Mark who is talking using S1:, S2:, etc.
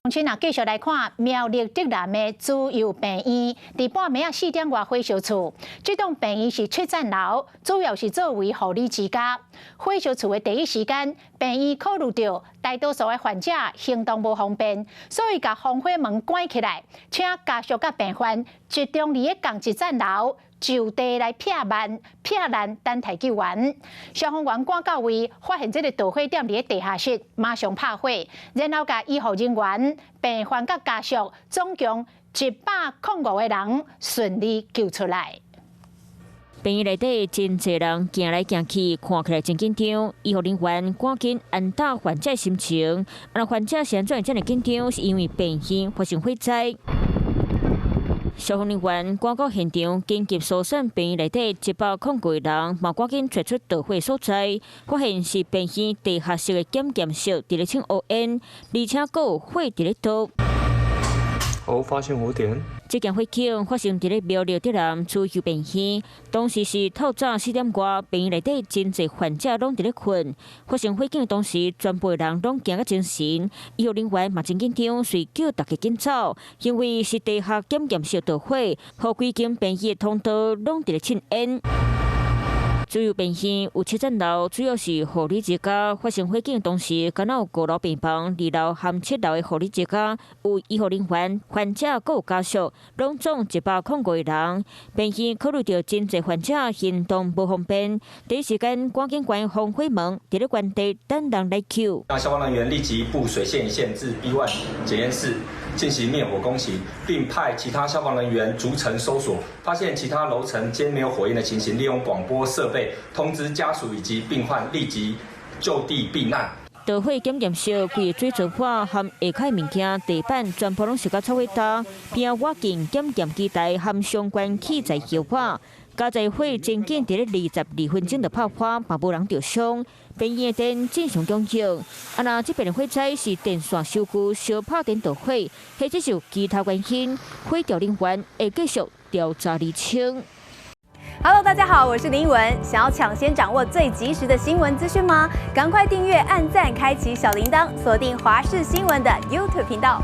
S1: 親啊，繼續來看苗栗竹南的慈幼病院，佇半暝仔4點外火燒厝。這棟病院是七層樓，主要是作為護理之家。火燒厝的第一時間，病院考慮著大多數的患者行動無方便，所以共防火門關起來，請家屬佮病患集中佇咧仝一層樓，就地來避難，避難等待救援。消防員趕到位，發現這个導火點佇咧地下室，馬上拍火，然後共醫護人員、病患佮家屬總共105個人順利救出來。
S2: 病院內底真濟人行來行去，看起來真緊張。醫護人員趕緊安撫患者心情。啊，患者是按怎會遮爾緊張？是因為病院發生火災。消防人員趕到現場，緊急疏散病院內底105個人，嘛趕緊揣出著火所在，發現是病院地下室的檢驗室佇咧衝烏煙，而且閣有火佇咧燒。
S3: 哦，發現火點。
S2: 這件火警發生佇咧苗栗竹南慈幼病院，當時是透早4點外，病院內底真濟患者攏佇咧睏。發生火警當時，全部人攏驚甲精神，醫護人員嘛真緊張，隨叫大家緊走，因為是地下檢驗室著火，予規間病院的通道攏佇咧衝煙。慈幼病院有七層樓，主要是護理之家。發生火警當時，敢若有五樓病房、二樓和七樓的護理之家，有醫護人員、患者閣有家屬，攏總105個人。病院考慮著真濟患者行動無方便，第一時間趕緊關防火門，佇咧原地等人來救。
S4: 讓消防人員立即布水線一線至 B1 檢驗室進行滅火工程，並派其他消防人員逐層搜索，發現其他樓層皆沒有火焰的情形，利用廣播設備通知家屬以及病患立即就地避難。
S2: 著火檢驗室規个水槽盤和下跤物件、地板全部攏燒甲臭火焦，邊仔挖進檢驗機台和相關器材燒破，加在火真緊佇咧22分鐘就拍花，嘛無人著傷。病院的電正常供應。啊，若這邊的火災是電線收舊燒拍電導火，或者是有其他原因，火調人員會繼續調查釐清。
S5: Hello，大家好，我是林文。想要搶先掌握最及時的新聞資訊嗎？趕快訂閱、按讚、開啟小鈴鐺，鎖定華視新聞的 YouTube 頻道。